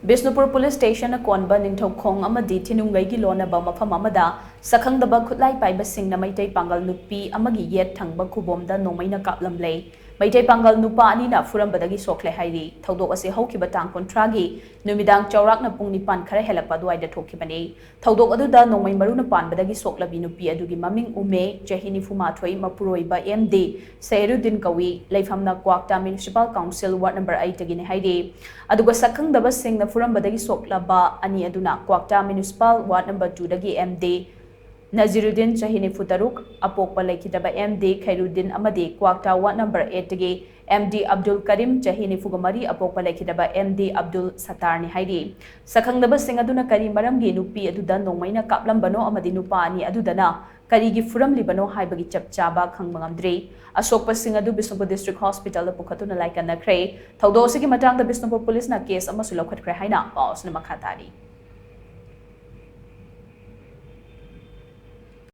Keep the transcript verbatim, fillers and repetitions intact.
Bishnupur police ꯁ꯭ꯇꯦꯁꯟꯅ ꯀꯣꯟꯕ ꯅꯤꯡꯊꯧꯈꯣꯡ ꯑꯃꯗꯤ ꯊꯤꯅꯨꯡꯒꯩꯒꯤ ꯂꯣꯟꯅꯕ ꯃꯐꯝ ꯑꯃꯗ ꯁꯛꯈꯪꯗꯕ ꯈꯨꯠꯂꯥꯏ ꯄꯥꯏꯕꯁꯤꯡꯅ ꯃꯩꯇꯩ ꯄꯥꯡꯒꯜ ꯅꯨꯄꯤ ꯑꯃꯒꯤ ꯌꯦꯠ ꯊꯪꯕ ꯈꯨꯕꯣꯝꯗ ꯅꯣꯡꯃꯩꯅ ꯀꯥꯞꯂꯝꯂꯦ꯫ ꯃꯩꯇꯩ ꯄꯥꯡꯒꯜ ꯅꯨꯄꯥ ꯑꯅꯤꯅ ꯐꯨꯔꯝꯕꯗꯒꯤ ꯁꯣꯛꯂꯦ ꯍꯥꯏꯔꯤ꯫ ꯊꯧꯗꯣꯛ ꯑꯁꯤ ꯍꯧꯈꯤꯕ ꯇꯥꯡ ꯀꯨꯟꯊ꯭ꯔꯥꯒꯤ ꯅꯨꯃꯤꯗꯥꯡ ꯆꯥꯎꯔꯥꯛꯅ ꯄꯨꯡ ꯅꯤꯄꯥꯟ ꯈꯔ ꯍꯦꯜꯂꯛꯄ ꯑꯗꯨꯋꯥꯏꯗ ꯊꯣꯛꯈꯤꯕꯅꯤ꯫ ꯊꯧꯗꯣꯛ ꯑꯗꯨꯗ ꯅꯣꯡꯃꯩ ꯃꯔꯨꯅ ꯄꯥꯟꯕꯗꯒꯤ ꯁꯣꯛꯂꯕꯤ ꯅꯨꯄꯤ ꯑꯗꯨꯒꯤ ꯃꯃꯤꯡ ꯎꯃꯦ, ꯆꯍꯤ ꯅꯤꯐꯨ ꯃꯥꯊꯣꯏ, ꯃꯄꯨꯔꯣꯏꯕ ꯑꯦꯝ ꯗꯤ ꯁꯩꯔꯨꯗꯤꯟ ꯀꯧꯏ꯫ ꯂꯩꯐꯝꯅ Kwakta municipal council ward number ꯑꯩꯠꯇꯒꯤꯅꯤ ꯍꯥꯏꯔꯤ꯫ ꯑꯗꯨꯒ ꯁꯛꯈꯪꯗꯕꯁꯤꯡꯅ ꯐꯨꯔꯝꯕꯗꯒꯤ ꯁꯣꯛꯂꯕ ꯑꯅꯤ ꯑꯗꯨꯅ ꯀ꯭ꯋꯥꯛꯇꯥ ꯃ꯭ꯌꯨꯅꯤꯁꯤꯄꯥꯜ ꯋꯥꯔꯗ ꯅꯝꯕꯔ ꯇꯨꯗꯒꯤ ꯑꯦꯝ ꯗꯤ ꯅꯖꯤꯔꯨꯗꯤꯟ, ꯆꯍꯤ ꯅꯤꯐꯨ ꯇꯔꯨꯛ, ꯑꯄꯣꯛꯄ ꯂꯩꯈꯤꯗꯕ ꯑꯦꯝ ꯗꯤ ꯈꯩꯔꯨꯗꯤꯟ ꯑꯃꯗꯤ ꯀ꯭ꯋꯥꯛꯇꯥ ꯋꯥꯔꯗ ꯅꯝꯕꯔ ꯑꯩꯠꯇꯒꯤ ꯑꯦꯝ ꯗꯤ ꯑꯕꯗꯨꯜ ꯀꯔꯤꯝ, ꯆꯍꯤ ꯅꯤꯐꯨꯒ ꯃꯔꯤ, ꯑꯄꯣꯛꯄ ꯂꯩꯈꯤꯗꯕ ꯑꯦꯝ ꯗꯤ ꯑꯕꯗꯨꯜ ꯁꯠꯇꯥꯔꯅꯤ ꯍꯥꯏꯔꯤ꯫ ꯁꯛꯈꯪꯗꯕꯁꯤꯡ ꯑꯗꯨꯅ ꯀꯔꯤ ꯃꯔꯝꯒꯤ ꯅꯨꯄꯤ ꯑꯗꯨꯗ ꯅꯣꯡꯃꯩꯅ ꯀꯥꯞꯂꯝꯕꯅꯣ ꯑꯃꯗꯤ ꯅꯨꯄꯥ ꯑꯅꯤ ꯑꯗꯨꯗꯅ ꯀꯔꯤꯒꯤ ꯐꯨꯔꯝꯂꯤꯕꯅꯣ ꯍꯥꯏꯕꯒꯤ ꯆꯞ ꯆꯥꯕ ꯈꯪꯕ ꯉꯝꯗ꯭ꯔꯤ꯫ ꯑꯁꯣꯛꯄꯁꯤꯡ ꯑꯗꯨ ꯕꯤꯁꯅꯨꯄꯨꯔ ꯗꯤꯁꯇ꯭ꯔꯤꯛ ꯍꯣꯁꯄꯤꯇꯥꯜꯗ ꯄꯨꯈꯠꯇꯨꯅ ꯂꯥꯏꯀꯠꯅꯈ꯭ꯔꯦ꯫ ꯊꯧꯗꯣꯛ ꯑꯁꯤꯒꯤ ꯃꯇꯥꯡꯗ ꯕꯤꯁꯅꯨꯄꯨꯔ ꯄꯨꯂꯤꯁꯅ ꯀꯦꯁ ꯑꯃꯁꯨ ꯂꯧꯈꯠꯈ꯭ꯔꯦ ꯍꯥꯏꯅ ꯄꯥꯎ ꯑꯁꯤꯅ ꯃꯈꯥ ꯇꯥꯔꯤ꯫